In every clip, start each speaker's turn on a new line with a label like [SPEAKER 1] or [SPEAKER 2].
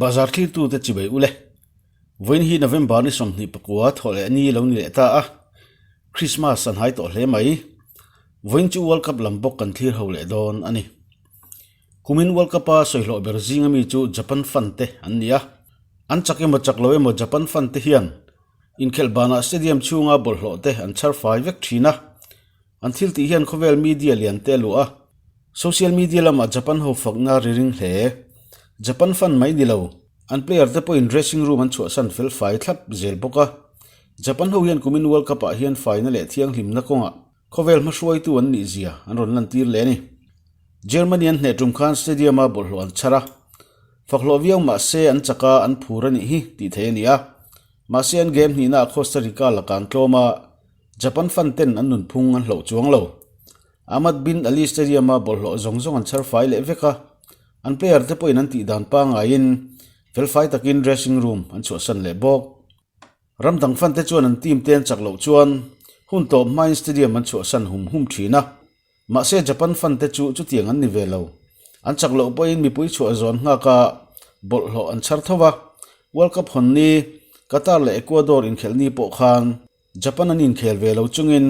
[SPEAKER 1] Bazar thlirtute chibai ule. Vawiin hi November ni 29 thawh leh ni lo ni leh ta a. Christmas an hai tawh hle mai. Vawiin chu World Cup lam bawk kan thlir ho leh dawn a ni. Kumin World Cup a sawi hlawh ber zinga mi chu Japan fan te an ni a. An chak emaw chak lo emaw Japan fan te hian inkhelh banah stadium chhunga bawlhhlawh te an chhar fai vek thin a. An thil tih hian khawvel media lian te a luah a. Social media lamah Japan ho fakna ri ring hle. Japan fan mai ni lo, an player te pawhin dressing room an chhuahsan fel fai thlap zel bawk a. Japan ho hian kumin World Cup ah hian faina leh thianghlimna kawngah khawvel hmahruaitu an nih zia an rawn lantir leh a ni. Germany an hneh tum khan stadium a bawlhhlawh an chhar a. Fakhlawh viau mah se an chak a, an phur a nih hi tih theih a ni a. Mahse an game hnihna ah Costa Rica lakah an tlawm a, Japan fan ten an nunphung an hloh chuang lo. Ahmad bin Ali Stadium a bawlhhlawh zawng zawng an chhar fai leh vek a, an player te pawhin an tih dan pangaiin felfai takin dressing room an chhuahsan leh bawk. Ram dang fan te chuan an team te an chak loh chuan hun tawp hmain stadium an chhuahsan hum hum thin a, mahse Japan fan te chu chutiang an ni ve lo. An chak loh pawhin mipui chhuah zawn nghak a bawlhhlawh an chhar tho a, World Cup hawn ni Qatar leh Ecuador inkhelh ni pawh khan Japan an inkhel ve lo chungin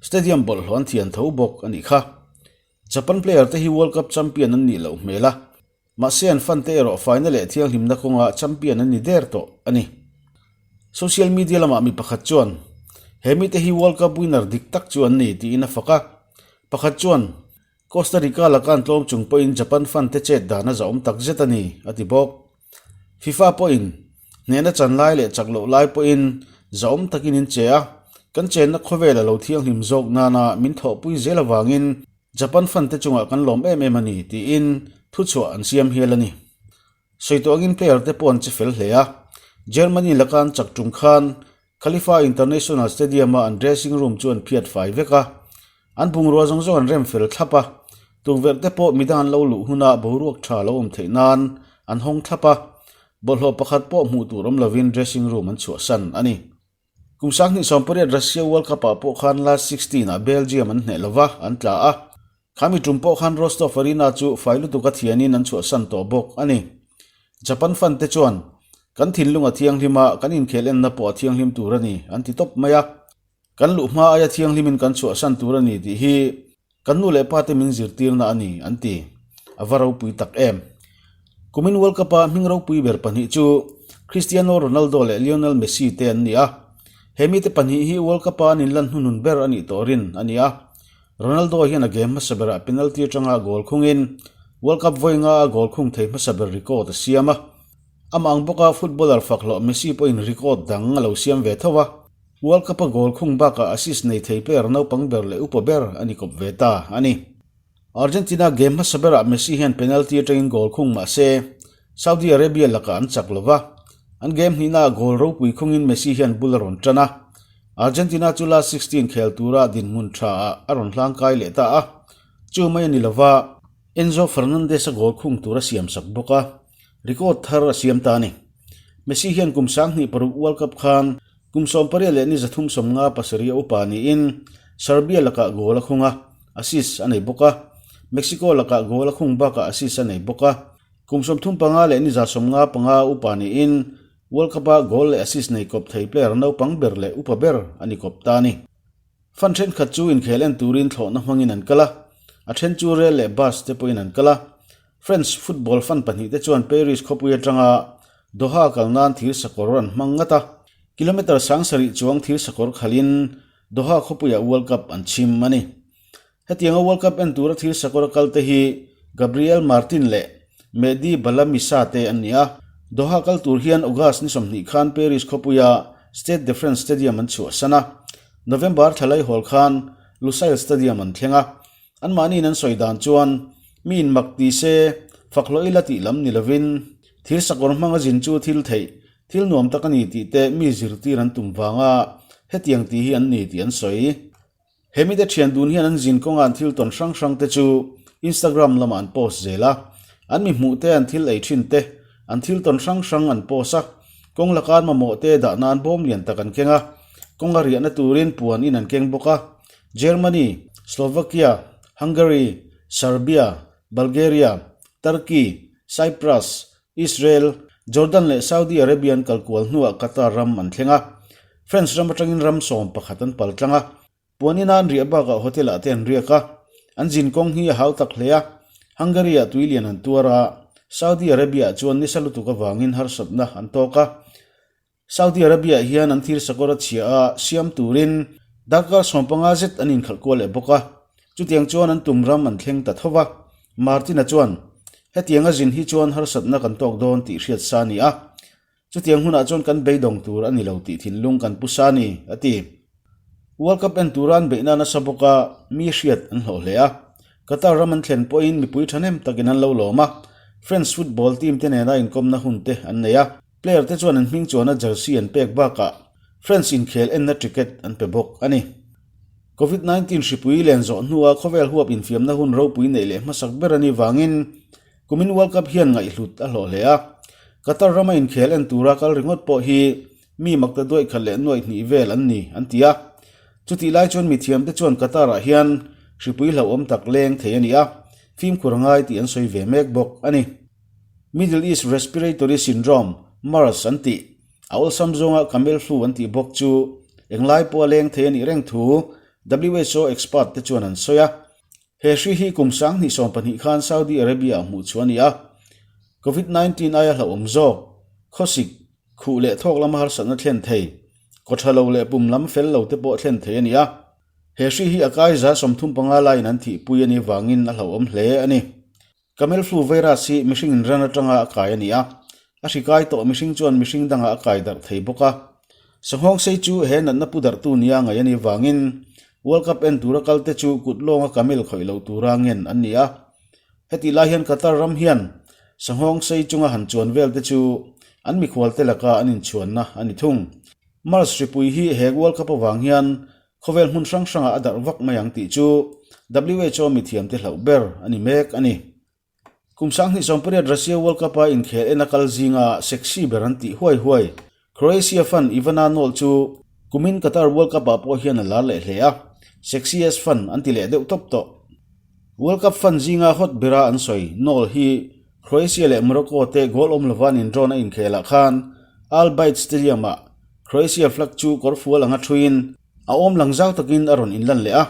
[SPEAKER 1] stadium bawlhhlawh an thian tho bawk a nih kha. Japan player te hi World Cup champion an nih loh hmel a, Mahse an fan te erawh faina leh thianghlimna kawnga champion an ni der tawh a ni. Social media lamah mi pakhat chuan, He mite hi World Cup winner dik tak chu an ni, tiin a fak a. Pakhat chuan, Costa Rica laka an tlawm chung pawhin Japan fan te chet dan a zahawm tak zet a ni, a ti bawk. FIFA pawhin hnehna chan lai leh chak loh lai pawhin zahawm takin in che a, kan chenna khawvel a lo thianghlim zawk nana min thawhpui zel avangin Japan fan te chungah kan lawm em em a ni tiin thuchhuah an siam hial a ni. Sawi tawh angin player te pawh an che fel hle a, Germany laka an chak tum khan Khalifa International Stadium a an dressing room chu an phiat fai vek a, an bungrua zawng zawng an rem fel thlap a, tukverh te pawh midang an lo luh huna boruak tha lo awm theih nan an hawng thlap a, bawlhhlawh pakhat pawh hmuh tur awm lovin dressing room an chhuahsan a ni. Kum 2018 Russia World Cup ah pawh khan last 16 ah Belgium an hneh lova, an tla a. Khami tum pawh khan Rostov Arena chu fai lutuk a thianin an chhuahsan tawh bawk a ni. Japan fan te chuan, Kan thinlung a thianghlim a, kan inkhel enna pawh a thianghlim tur a ni, an ti tawp mai a. Kan luh hma aia thianghlimin kan chhuahsan tur a ni tih hi Kan nu leh pa te min zirtirna a ni, an ti. A va ropui tak em! Kumin World Cup-a hming ropui ber pahnih chu Cristiano Ronaldo leh Lionel Messi te an ni a. He mite pahnih hi World Cup-a an inlan hnunun ber a nih tawh rin a ni a. Ronaldo hian a game hmasa berah penalty atanga goal khungin World Cup vawi nga a goal khung thei hmasa ber record a siam a. Amah ang bawka footballer fak hlawh Messi pawhin record dang a lo siam ve tho a. World Cup-a goal khung bakah assist nei thei player naupang ber leh upa ber a ni kawp ve ta a ni. Argentina game hmasa berah Messi hian penalty atangin goal khung mah se, Saudi Arabia lakah an chak lo va. An game hnihnaah goal ropui khungin Messi hian bul a rawn tan a. Argentina chu last 16 khel tura dinhmun thaah a rawn hlangkai leh ta a. Chu mai a ni lo va, Enzo Fernandez-a goal khung tur a siamsak bawk a, record thar a siam ta a ni. Messi hian kum 26 World Cup khan Kum 18 leh ni 357 a upa niin Serbia lakah goal a khung a, assist a nei bawk a. Mexico lakah goal a khung bakah assist a nei bawk a. Kum 35 leh ni 155 a upa niin World Cup-a goal leh assist nei kawp thei player naupang ber leh upa ber a ni kawp ta a ni. Fan thenkhat chu inkhel en turin thlawhna hmangin an kal a, a then chu rail leh bus te pawhin an kal a. French football fan pahnih te chuan Paris khawpui atanga Doha kal nan thir sakawr an hmang ngat a, kilometre 7000 chuang thir sakawr khalhin Doha khawpuiah World Cup an chhim a ni. Hetianga World Cup en tura thir sakawr a kal te hi Gabriel Martin leh Mehdi Balamisa te an ni a. Doha kal tur hian August ni 20 khan Paris khawpuia Stade de France Stadium an chhuahsan a, November thla laihawl khan Lusail Stadium an thleng a. Anmahniin an sawi dan chuan, Mi in mak ti se, fak hlawh ila tih lam ni lovin, thir sakawr hmanga zin chu thil theih, thil nuam tak a ni tih te mi zirtir an tum vanga hetiang tih hi an ni tih an sawi. He mite thian dun hian an zin kawnga an thil tawn hrang hrang te chu Instagram lamah an post zel a, an mi hmuh te, an thil ei thin te, an thil tawn hrang hrang an post a, kawng laka an mamawh te dah nan bawm lian tak an keng a, kawnga riahna turin puan in an keng bawk a. Germany, Slovakia, Hungary, Serbia, Bulgaria, Turkey, Cyprus, Israel, Jordan leh Saudi Arabia an kal kual hnuah Qatar ram an thleng a. France ram atangin ram 11 an pal tlang a. Puan ina an riah bakah hotel-ah te an riak a. An zin kawng hi a hau tak hle a. Hungary-ah tui lian an tuar a, Saudi Arabia-ah chuan nisa lutuk avangin harsatna an tawk a. Saudi Arabia hian an thir sakawr a chhia a, siam turin darkar 15 zet an inkhalh kual leh bawk a. Chutiang chuan an tum ram an thleng ta tho va. Martin-a chuan, Hetianga zin hi chuan harsatna kan tawk dawn tih hriat sa a ni a. Chutiang hunah chuan kan beidawng tur a ni lo tih thinlung kan pu sa a ni, a ti. World Cup en tura an beihna nasa bawk a, mi hriat an hlawh hle a. Qatar ram an thlen pawhin mipui thahnem takin an lo lawm a, France football team te nena inkawmna hun te an nei a. Player te chuan an hming chuana jersey an pek bakah France inkhel enna ticket an pe bawk a ni. Covid 19 hripui len zawh hnua khawvel huap infiamna hun ropui neih leh hmasak ber a nih vangin kumin World Cup hian ngaihhlut a hlawh hle a. Qatar rama inkhel en tura kal ringawt pawh hi mi makta duaih khat leh nuaih hnih vel an ni an ti a. Chutih lai chuan mithiamte chuan Qatar-ah hian hripui hlauhawm tak leng thei a ni a, fimkhur a ngai tih an sawi ve mek bawk a ni. Middle East Respiratory Syndrome, MERS, an tih, a awlsam zawnga camel flu an tih bawk chu englai pawha leng thei a nih reng thu WHO expert te chuan an sawi a. He hri hi kum 2020 khan Saudi Arabia-ah hmuh chhuah a ni a. Covid 19 aia hlauhawm zawk, khawsik, khuh leh thawk lama harsatna thlen thei, kaw tha lo leh pum lam fel lo te pawh thlen thei a ni a. He hri hi a kai 35 laiin an thihpui a nih vangin a hlauhawm hle a ni. Camel flu virus hi mihring in ran atanga a kai a ni a, a hri kai tawh mihring chuan mihring dangah a kai darh thei bawk a. Sanghawng sei chu he natna pu darhtu nia ngaih a nih vangin World Cup en tura kalte chu kut lawnga camel khawih loh tura ngen an ni a. Hetih lai hian Qatar ram hian sanghawng sei chunga han chuan vel te chu an mikhualte laka an inchhuanna a ni thung. MERS hripui hi he World Cup avang hian Khawvel hmun hrang hrangah a darh vak mai ang tih chu WHO mithiamte hlauh ber a ni mek a ni. Kum 2018 Russia World Cup-a inkhel en a kal zinga sexy ber an tih huai huai. Croatia fan Ivana Knoll chu kumin Qatar World Cup-ah pawh hian a lar leh hle a, sexiest fan an ti leh deuh tawp tawh. World Cup fan zinga hot bera an sawi Knoll hi Croatia leh Morocco te goal awm lova an indrawn a inkhelah khan Al Bayt Stadium-ah Croatia flag chu kawrfual anga thuin a awm lang zau takin a rawn inlan leh a,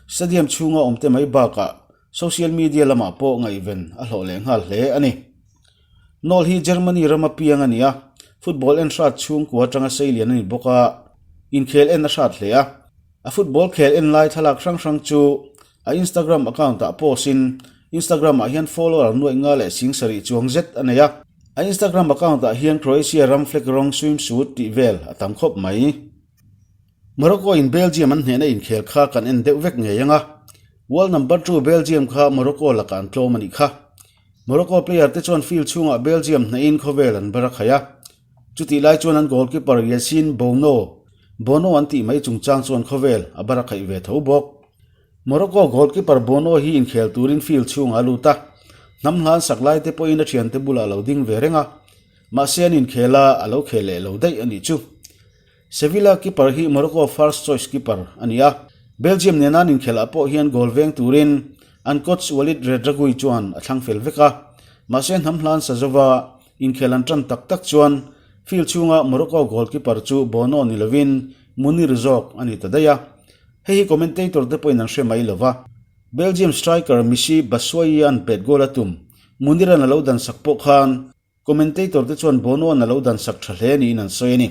[SPEAKER 1] stadium chhunga awmte mai bakah social media lamah pawh ngaihven a hlawh leh nghal hle a ni. Knoll hi Germany rama piang a ni a, football en hrat chhungkua atanga seilian a ni bawk a, inkhel en a hrat hle a. A football khel en lai thlalak hrang hrang chu a Instagram account-ah post-in Instagram-ah hian follower nuaih nga leh 7000 chuang zet a nei a. A Instagram account-ah hian Croatia ram flag rawng swimsuit tih vel a tam khawp mai. Morocco-in Belgium an hnehna inkhel kha kan en deuh vek ngei ang a. World number two Belgium kha Morocco lakah an tlawm a nih kha. Morocco player te chuan field chhungah Belgium hnehin khawvel an ber a khaih a. Chutih lai chuan an goalkeeper Yassine Bounou, Bono an tih mai chungchang chuan khawvel a bar a khaih ve tho bawk. Morocco goalkeeper Bono hi inkhel turin field chhungah a lut a, hnam hlan sak lai te pawhin a thiante bulah a lo ding ve reng a, mahse an inkhel a, a lo khel leh lo daih a nih chu. Sevilla keeper hi Morocco first choice keeper a ni a, Belgium nena an inkhelh ah pawh hian goal veng turin an coach Walid Regragui chuan a thlang fel vek a, mahse hnam hlan sa zova inkhel an tan tak tak chuan field chhunga Morocco goalkeeper chu Bono ni lovin Munir zawk a ni ta daih a. Hei hi commentator te pawhin an hre mai lo va. Belgium striker Michy Batshuayi-a'n pet goal a tum, Munir-a'n a lo dan sak pawh khan commentator te chuan Bono-a'n a lo dan sak tha hle niin an sawi a ni.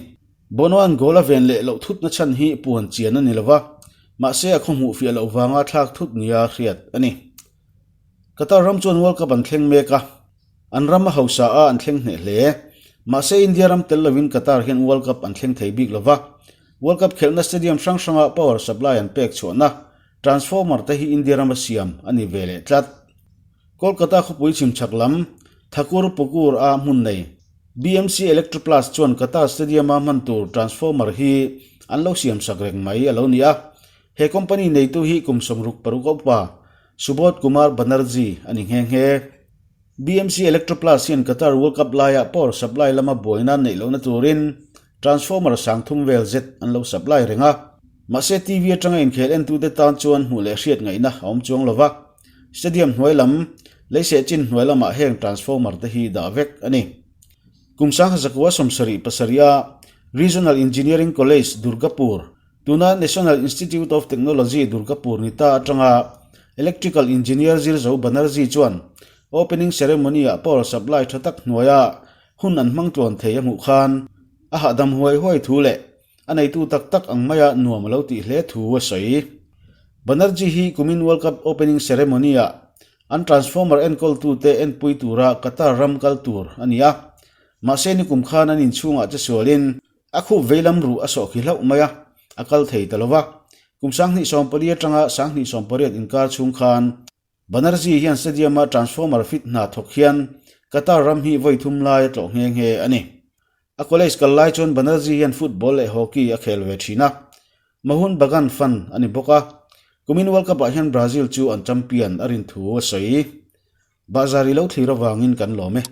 [SPEAKER 1] Bono-a'n goal a ven leh loh thutna chhan hi puan chian a ni lo va, mahse a khaw hmuh fiah loh vanga thlak thut nia hriat a ni. Qatar ram chuan World Cup an thleng mek a. An ram a hausa a an thleng hneh hle. Mahse India ram tel lovin Qatar hian World Cup an thleng thei bik lo va. World Cup khelhna stadium hrang hranga power supply an pek chhuahna transformer te hi India rama siam a ni ve leh tlat. Kolkata khawpui chhimchhak lam Thakur Pukur a hmun nei BMC Electroplus chuan Qatar stadium a hman tur transformer hi an lo siam sak reng mai a lo ni a. He company neitu hi kum 66 a upa Subodh Kumar Banerjee a ni nghe nghe. BMC Electroplus hian Qatar World Cup laia power supply lama buaina neih lohna turin transformer sang thum vel zet an lo supply reng a. Mahse TV atanga inkhel entute tan chuan hmuh leh hriat ngaihna a awm chuang lo va. Stadium hnuai lam, leiseh chin hnuai lamah heng transformer te hi dah vek a ni. Kum 1970 a Regional Engineering College, Durgapur, tuna National Institute of Technology, Durgapur ni ta atanga Electrical Engineer zir zo Banerjee chuan opening ceremony-ah power supply tha tak hnuaia hun an hmang tluan thei a hmuh khan a hahdam huai huai thu leh a neitu tak tak ang maia nuam a lo tih hle thu a sawi. Banerjee hi kumin World Cup opening ceremony-ah An transformer enkawltute enpui tura Qatar ram kal tur a ni a, mahse nikum khan an inchhungah che sualin a khup veilam ruh a sawh khi hlauh mai a, a kal thei ta lo va. Kum 2014 atanga 2018 inkar chhung khan Banerjee hian stadium-a transformer fit hna thawk hian Qatar ram hi vawi thum lai a tlawh nghe nghe a ni. A college kal lai chuan Banerjee hian football leh hockey a khel ve thin a, Mohun Bagan fan a ni bawk a, kumin World Cup ah hian Brazil chu an champion a rin thu a sawi. Bahzar i lo thlir avangin kan lawm e.